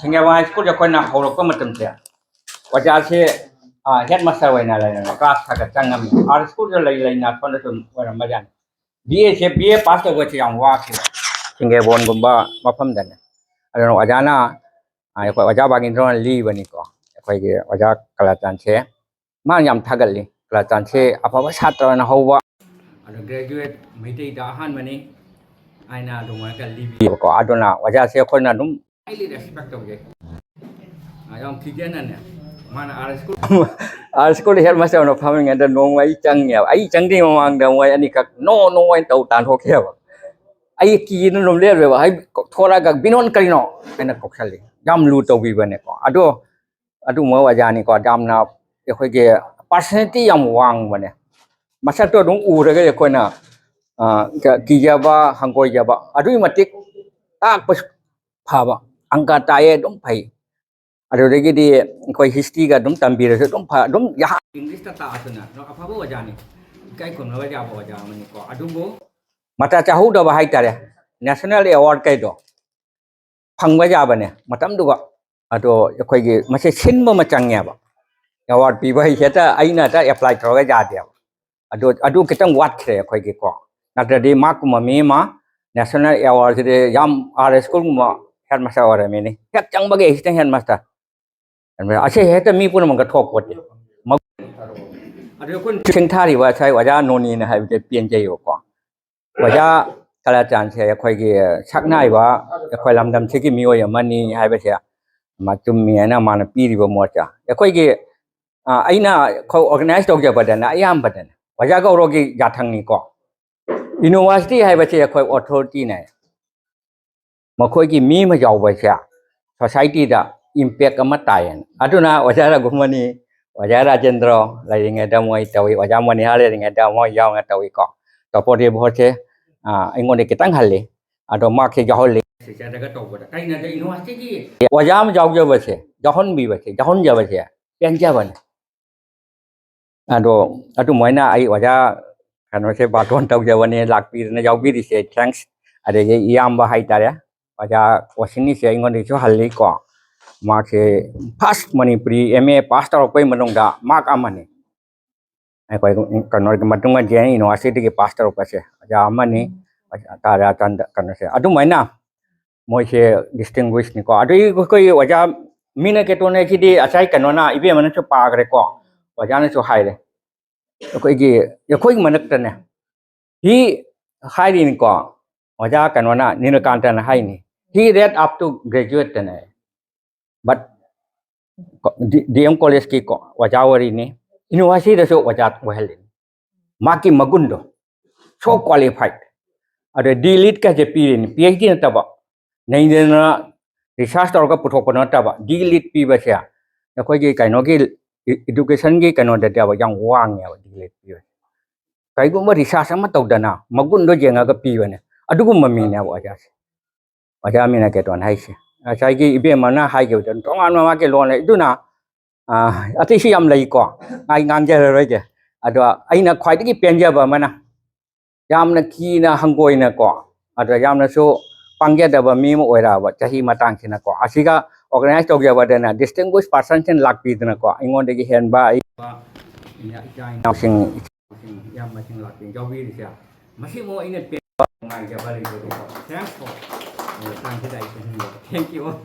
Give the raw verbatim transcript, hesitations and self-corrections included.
ꯁꯤꯡꯒꯦꯕ ꯍꯥꯏ ꯁ꯭ꯀꯨꯜꯁꯦ ꯑꯩꯈꯣꯏꯅ ꯍꯧꯔꯛꯄ ꯃꯇꯝꯁꯦ ꯑꯣꯖꯥꯁꯦ ꯍꯦꯗ ꯃꯥꯁꯇꯔ ꯑꯣꯏꯅ ꯂꯩꯔꯝꯃꯦ, ꯀ꯭ꯂꯥꯁ ꯈꯔ ꯈꯔ ꯆꯪꯉꯝꯃꯤ꯫ ꯑꯥꯔ ꯁ꯭ꯀꯨꯜꯗ ꯂꯩ ꯂꯩꯅ ꯁꯣꯝꯗ ꯁꯨꯝ ꯑꯣꯏꯔꯝꯕ ꯖꯥꯠꯅꯤ꯫ ꯕꯤ ꯑꯦꯁꯦ, ꯕꯤ ꯑꯦ ꯄꯥꯁ ꯇꯧꯕꯁꯦ ꯌꯥꯝ ꯋꯥꯈꯤꯕ, ꯁꯤꯡꯒꯦꯕꯣꯟꯒꯨꯝꯕ ꯃꯐꯝꯗꯅꯦ꯫ ꯑꯗꯨꯅ ꯑꯣꯖꯥꯅ, ꯑꯩꯈꯣꯏ ꯑꯣꯖꯥ ꯚꯥꯒꯤꯟꯗ꯭ꯔꯣꯅ ꯂꯤꯕꯅꯤꯀꯣ, ꯑꯩꯈꯣꯏꯒꯤ ꯑꯣꯖꯥ ꯀꯂꯥꯆꯥꯟꯁꯦ ꯃꯥꯅ ꯌꯥꯝ ꯊꯥꯒꯠꯂꯤ꯫ ꯀꯂꯥꯆꯥꯟꯁꯦ ꯑꯐꯕ ꯁꯥꯇ꯭ꯔꯅ ꯍꯧꯕ, ꯑꯗꯣ ꯒ꯭ꯔꯦꯖꯨꯋꯦꯠ ꯃꯩꯇꯩꯗ ꯑꯍꯥꯟꯕꯅꯤ ꯍꯥꯏꯅ ꯑꯗꯨꯃꯥꯏꯅ ꯂꯤꯕꯤꯌꯦꯕꯀꯣ꯫ ꯑꯗꯨꯅ ꯑꯣꯖꯥꯁꯦ ꯑꯩꯈꯣꯏꯅ ꯑꯗꯨꯝ highly respect ꯇꯧꯖꯩ꯫ ꯑ, ꯌꯥꯝ ꯊꯤꯖꯅꯅꯦ, ꯃꯥꯅ our school our school head ꯃꯥꯁꯇꯔꯅ ꯐꯝꯃꯤꯉꯩꯗ ꯅꯣꯡꯃ ꯑꯩ ꯆꯪꯉꯦꯕ꯫ ꯑꯩ ꯆꯪꯗ꯭ꯔꯤꯉꯩ ꯃꯃꯥꯡꯗ ꯃꯣꯏ ꯑꯅꯤꯈꯛ "ꯅꯣ, ꯅꯣ" ꯍꯥꯏꯅ ꯇꯧ ꯇꯥꯟꯊꯣꯛꯈꯤꯑꯕ꯫ ꯑꯩ ꯀꯤꯗꯅ ꯑꯗꯨꯝ ꯂꯦꯞꯂꯦꯕ꯫ ꯍꯥꯏ ꯊꯣꯔꯛꯑꯒ "ꯕꯤꯅꯣꯟ, ꯀꯔꯤꯅꯣ?" ꯍꯥꯏꯅ ꯀꯧꯁꯜꯂꯤ꯫ ꯌꯥꯝ ꯂꯨ ꯇꯧꯕꯤꯕꯅꯦꯀꯣ꯫ ꯑꯗꯣ ꯑꯗꯨꯒꯨꯝꯕ ꯑꯣꯖꯥꯅꯤꯀꯣ, ꯌꯥꯝꯅ ꯑꯩꯈꯣꯏꯒꯤ personality ꯌꯥꯝ ꯋꯥꯡꯕꯅꯦ꯫ ꯃꯁꯛꯇꯣ ꯑꯗꯨꯝ ꯎꯔꯒ ꯑꯩꯈꯣꯏꯅ, ꯑ, ꯀ-, ꯀꯤꯖꯕ, ꯍꯪꯒꯣꯏꯖꯕ, ꯑꯗꯨꯛꯀꯤ ꯃꯇꯤꯛ ꯇꯥꯛꯄꯁꯨ ꯐꯕ, ꯑꯪꯀ ꯇꯥꯛꯑꯦ ꯑꯗꯨꯝ ꯐꯩ꯫ ꯑꯗꯨꯗꯒꯤꯗꯤ ꯑꯩꯈꯣꯏ ꯍꯤꯁꯇ꯭ꯔꯤꯒ ꯑꯗꯨꯝ ꯇꯝꯕꯤꯔꯁꯨ ꯑꯗꯨꯝ ꯐ-, ꯑꯗꯨꯝ ꯌꯥꯍ-, ꯏꯪꯂꯤꯁꯇ ꯇꯥꯛꯑꯁꯨꯅꯦ ꯑꯗꯨꯝ ꯑꯐꯕ ꯑꯣꯖꯥꯅꯤ, ꯏꯀꯥꯏ ꯈꯨꯝꯅꯕ ꯌꯥꯕ ꯑꯣꯖꯥ ꯑꯃꯅꯤꯀꯣ꯫ ꯑꯗꯨꯕꯨ ꯃꯇꯥ ꯆꯥꯍꯧꯗꯕ ꯍꯥꯏꯇꯥꯔꯦ, ꯅꯦꯁꯅꯦꯜ ꯑꯦꯋꯥꯔꯗ ꯀꯩꯗꯣ ꯐꯪꯕ ꯌꯥꯕꯅꯦ ꯃꯇꯝꯗꯨꯒ꯫ ꯑꯗꯣ ꯑꯩꯈꯣꯏꯒꯤ ꯃꯁꯤ ꯁꯤꯟꯕ ꯑꯃ ꯆꯪꯉꯦꯕ꯫ ꯑꯦꯋꯥꯔꯗ ꯄꯤꯕ ꯍꯥꯏꯁꯦ ꯍꯦꯛꯇ ꯑꯩꯅ ꯍꯦꯛꯇ ꯑꯦꯄ꯭ꯂꯥꯏ ꯇꯧꯔꯒ ꯌꯥꯗꯦꯕ꯫ ꯑꯗꯨ, ꯑꯗꯨ ꯈꯤꯇꯪ ꯋꯥꯠꯈ꯭ꯔꯦ ꯑꯩꯈꯣꯏꯒꯤꯀꯣ꯫ ꯅꯠꯇ꯭ꯔꯗꯤ ꯃꯥꯀꯨꯝꯕ ꯃꯤ ꯑꯃ ꯅꯦꯁꯅꯦꯜ ꯑꯦꯋꯥꯔꯗꯁꯤꯗꯤ ꯌꯥꯝ, ꯑꯥꯔ ꯁ꯭ꯀꯨꯜꯒꯨꯝꯕ ꯍꯦꯗ ꯃꯥꯁꯇꯔ ꯑꯣꯏꯔꯝꯃꯤꯅꯤ꯫ ꯍꯦꯛ ꯆꯪꯕꯒ ꯑꯦꯁꯤꯁꯇꯦꯟ ꯍꯦꯗ ꯃꯥꯁꯇꯔ꯫ ꯑꯁꯤ ꯍꯦꯛꯇ ꯃꯤ ꯄꯨꯝꯅꯃꯛꯇ ꯊꯣꯛꯄꯣꯠꯇꯦ꯫ ꯃ-, ꯑꯗꯨ ꯑꯩꯈꯣꯏꯅ ꯁꯤꯡꯊꯥꯔꯤꯕ ꯉꯁꯥꯏ ꯑꯣꯖꯥ ꯅꯣꯅꯤꯅ ꯍꯥꯏꯕꯁꯦ ꯄꯦꯟꯖꯩꯕꯀꯣ꯫ ꯑꯣꯖꯥ ꯀꯂꯥꯆꯥꯟꯁꯦ ꯑꯩꯈꯣꯏꯒꯤ ꯁꯛꯅꯥꯏꯕ ꯑꯩꯈꯣꯏ ꯂꯝꯗꯝꯁꯤꯒꯤ ꯃꯤꯑꯣꯏ ꯑꯃꯅꯤ ꯍꯥꯏꯕꯁꯦ ꯃꯥ ꯆꯨꯝꯃꯤ ꯍꯥꯏꯅ ꯃꯥꯅ ꯄꯤꯔꯤꯕ ꯃꯣꯠꯁꯦ꯫ ꯑꯩꯈꯣꯏꯒꯤ, ꯑ, ꯑꯩꯅ ꯑꯩꯈꯣꯏ ꯑꯣꯔꯒꯅꯥꯏꯖ ꯇꯧꯖꯕꯗꯅ ꯑꯌꯥꯝꯕꯗꯅ ꯑꯣꯖꯥ ꯒꯧꯔꯣꯒꯤ ꯌꯥꯊꯪꯅꯤꯀꯣ꯫ ꯌꯨꯅꯤꯚꯔꯁꯤꯇꯤ ꯍꯥꯏꯕꯁꯦ ꯑꯩꯈꯣꯏ ꯑꯣꯊꯣꯔꯤꯇꯤꯅꯦ꯫ ꯃꯈꯣꯏꯒꯤ ꯃꯤ ꯑꯃ ꯌꯥꯎꯕꯁꯦ ꯁꯣꯁꯥꯏꯇꯤꯗ ꯏꯝꯄꯦꯛ ꯑꯃ ꯇꯥꯏꯌꯦꯅ꯫ ꯑꯗꯨꯅ ꯑꯣꯖꯥ ꯔꯘꯨꯃꯅꯤ, ꯑꯣꯖꯥ ꯔꯥꯖꯦꯟꯗ꯭ꯔꯣ ꯂꯩꯔꯤꯉꯩꯗ ꯃꯣꯏ ꯇꯧꯏ, ꯑꯣꯖꯥ ꯃꯣꯅꯤꯍꯥ ꯂꯩꯔꯤꯉꯩꯗ ꯃꯣꯏ ꯌꯥꯎꯅ ꯇꯧꯏꯀꯣ꯫ ꯇꯣꯄꯣꯗꯦꯕ ꯍꯣꯏꯁꯦ, ꯑ, ꯑꯩꯉꯣꯟꯗ ꯈꯤꯇꯪ ꯍꯜꯂꯤ, ꯑꯗꯣ ꯃꯍꯥꯛꯁꯦ ꯌꯥꯎꯍꯜꯂꯤ꯫ ꯁꯤꯁꯇꯔꯗꯒ ꯇꯧꯕꯗ ꯀꯩꯅꯣꯗ ꯌꯨꯅꯤꯚꯔꯁꯤꯇꯤꯒꯤ ꯑꯣꯖꯥ ꯑꯃ ꯌꯥꯎꯖꯕꯁꯦ, ꯌꯥꯎꯍꯟꯕꯤꯕꯁꯦ, ꯌꯥꯎꯍꯟꯖꯕꯁꯦ ꯄꯦꯟꯖꯕꯅꯤ꯫ ꯑꯗꯣ ꯑꯗꯨꯃꯥꯏꯅ ꯑꯩ ꯑꯣꯖꯥ ꯀꯩꯅꯣꯁꯦ ꯕꯥꯇꯣꯟ ꯇꯧꯖꯕꯅꯦ, ꯂꯥꯛꯄꯤꯗꯅ ꯌꯥꯎꯕꯤꯔꯤꯁꯦ, ꯊꯦꯡꯛꯁ꯫ ꯑꯗꯒꯤ ꯏꯌꯥꯝꯕ ꯍꯥꯏꯇꯥꯔꯦ, ꯑꯣꯖꯥ ꯋꯥꯁꯤꯅꯤꯁꯦ ꯑꯩꯉꯣꯟꯗꯒꯤꯁꯨ ꯍꯜꯂꯤꯀꯣ꯫ ꯃꯍꯥꯛꯁꯦ first Manipuri M A pass ꯇꯧꯔꯛꯄꯩ ꯃꯅꯨꯡꯗ ꯃꯍꯥꯛ ꯑꯃꯅꯤ꯫ ꯑꯩꯈꯣꯏ ꯀꯩꯅꯣꯒꯤ ꯃꯇꯨꯡꯗ ꯖꯦ ꯑꯦꯟ ꯌꯨꯅꯤꯚꯔꯁꯤꯇꯤꯒꯤ pass ꯇꯧꯔꯛꯄꯁꯦ ꯑꯣꯖꯥ ꯑꯃꯅꯤ꯫ ꯇꯥꯔꯥꯆꯟꯗ ꯀꯩꯅꯣꯁꯦ ꯑꯗꯨꯃꯥꯏꯅ ꯃꯣꯏꯁꯦ distinguishedꯅꯤꯀꯣ꯫ ꯑꯗꯨꯒꯤ ꯑꯩꯈꯣꯏ ꯑꯣꯖꯥ ꯃꯤꯅ ꯀꯦꯇꯣꯅꯦ ꯁꯤꯗꯤ ꯉꯁꯥꯏ ꯀꯩꯅꯣꯅ ꯏꯕꯦꯝꯃꯅꯁꯨ ꯄꯥꯈ꯭ꯔꯦꯀꯣ, ꯑꯣꯖꯥꯅꯁꯨ ꯍꯥꯏꯔꯦ꯫ ꯑꯩꯈꯣꯏꯒꯤ ꯑꯩꯈꯣꯏꯒꯤ ꯃꯔꯛꯇꯅꯦ ꯍꯤ ꯍꯥꯏꯔꯤꯅꯤꯀꯣ, ꯑꯣꯖꯥ ꯀꯩꯅꯣꯅ ꯅꯤꯂꯀꯥꯟꯇꯅ ꯍꯥꯏꯅꯤ, he read up to graduateꯇꯅꯦ꯫ But ꯗꯤ ꯑꯦꯝ ꯀꯣꯂꯦꯖꯀꯤꯀꯣ ꯑꯣꯖꯥ ꯑꯣꯏꯔꯤꯅꯤ, ꯌꯨꯅꯤꯚꯔꯁꯤꯇꯤꯗꯁꯨ ꯑꯣꯖꯥ ꯑꯣꯏꯍꯜꯂꯤꯅꯤ꯫ ꯃꯥꯒꯤ ꯃꯒꯨꯟꯗꯣ so qualified꯫ ꯑꯗ ꯗꯤ ꯂꯤꯠꯀꯁꯦ ꯄꯤꯔꯤꯅꯤ, ꯄꯤ ꯑꯩꯆ ꯗꯤ ꯅꯠꯇꯕ, ꯅꯩꯗꯅ research ꯇꯧꯔꯒ ꯄꯨꯊꯣꯛꯄ ꯅꯠꯇꯕ ꯗꯤ ꯂꯤꯠ ꯄꯤꯕꯁꯦ ꯑꯩꯈꯣꯏꯒꯤ ꯀꯩꯅꯣꯒꯤ educationꯒꯤ ꯀꯩꯅꯣꯗꯗꯤ ꯌꯥꯝ ꯋꯥꯡꯉꯦꯕ ꯗꯤ ꯂꯤꯠ ꯄꯤꯕꯁꯦ꯫ ꯀꯩꯒꯨꯝꯕ research ꯑꯃ ꯇꯧꯗꯅ ꯃꯒꯨꯟꯗꯣ ꯌꯦꯡꯉꯒ ꯄꯤꯕꯅꯦ, ꯑꯗꯨꯒꯨꯝꯕ ꯃꯤꯅꯦꯕ ꯑꯣꯖꯥꯁꯦ꯫ ꯑꯣꯖꯥ ꯃꯤꯅꯥ ꯀꯦꯇꯣꯟ ꯍꯥꯏꯁꯦ ꯉꯁꯥꯏꯒꯤ ꯏꯕꯦꯝꯃꯅ ꯍꯥꯏꯈꯤꯕꯗ ꯇꯣꯉꯥꯟꯕ ꯃꯥꯒꯤ ꯂꯣꯟ ꯂꯩ꯫ ꯑꯗꯨꯅ ꯑꯇꯩꯁꯨ ꯌꯥꯝ ꯂꯩꯀꯣ, ꯑꯩ ꯉꯥꯡꯖꯔꯔꯣꯏꯒꯦ꯫ ꯑꯗꯣ ꯑꯩꯅ ꯈ꯭ꯋꯥꯏꯗꯒꯤ ꯄꯦꯟꯖꯕ ꯑꯃꯅ ꯌꯥꯝꯅ ꯀꯤꯅ ꯍꯪꯒꯣꯏꯅꯀꯣ, ꯑꯗ ꯌꯥꯝꯅꯁꯨ ꯄꯥꯡꯖꯗꯕ ꯃꯤ ꯑꯃ ꯑꯣꯏꯔꯛꯑꯕ ꯆꯍꯤ ꯃꯇꯥꯡꯁꯤꯅꯀꯣ, ꯑꯁꯤꯒ organize ꯇꯧꯖꯕꯗꯅ distinguished personꯁꯤꯡ ꯂꯥꯛꯄꯤꯗꯅꯀꯣ, ꯑꯩꯉꯣꯟꯗꯒꯤ ꯍꯦꯟꯕ ꯑꯩ ꯏꯆꯥ ꯏꯅꯥꯎꯁꯤꯡ, ꯏꯆꯥꯁꯤꯡ, ꯏꯌꯥꯝꯕꯁꯤꯡ ꯂꯥꯛꯄꯤ ꯌꯥꯎꯕꯤꯔꯤꯁꯦ, ꯃꯁꯤꯃꯨꯛ ꯑꯩꯅ ꯄꯦꯟꯕ ꯅꯨꯡꯉꯥꯏꯖꯕ ꯂꯩꯖꯗꯦꯀꯣ꯫ Thanks for your translation꯫ Thank you all꯫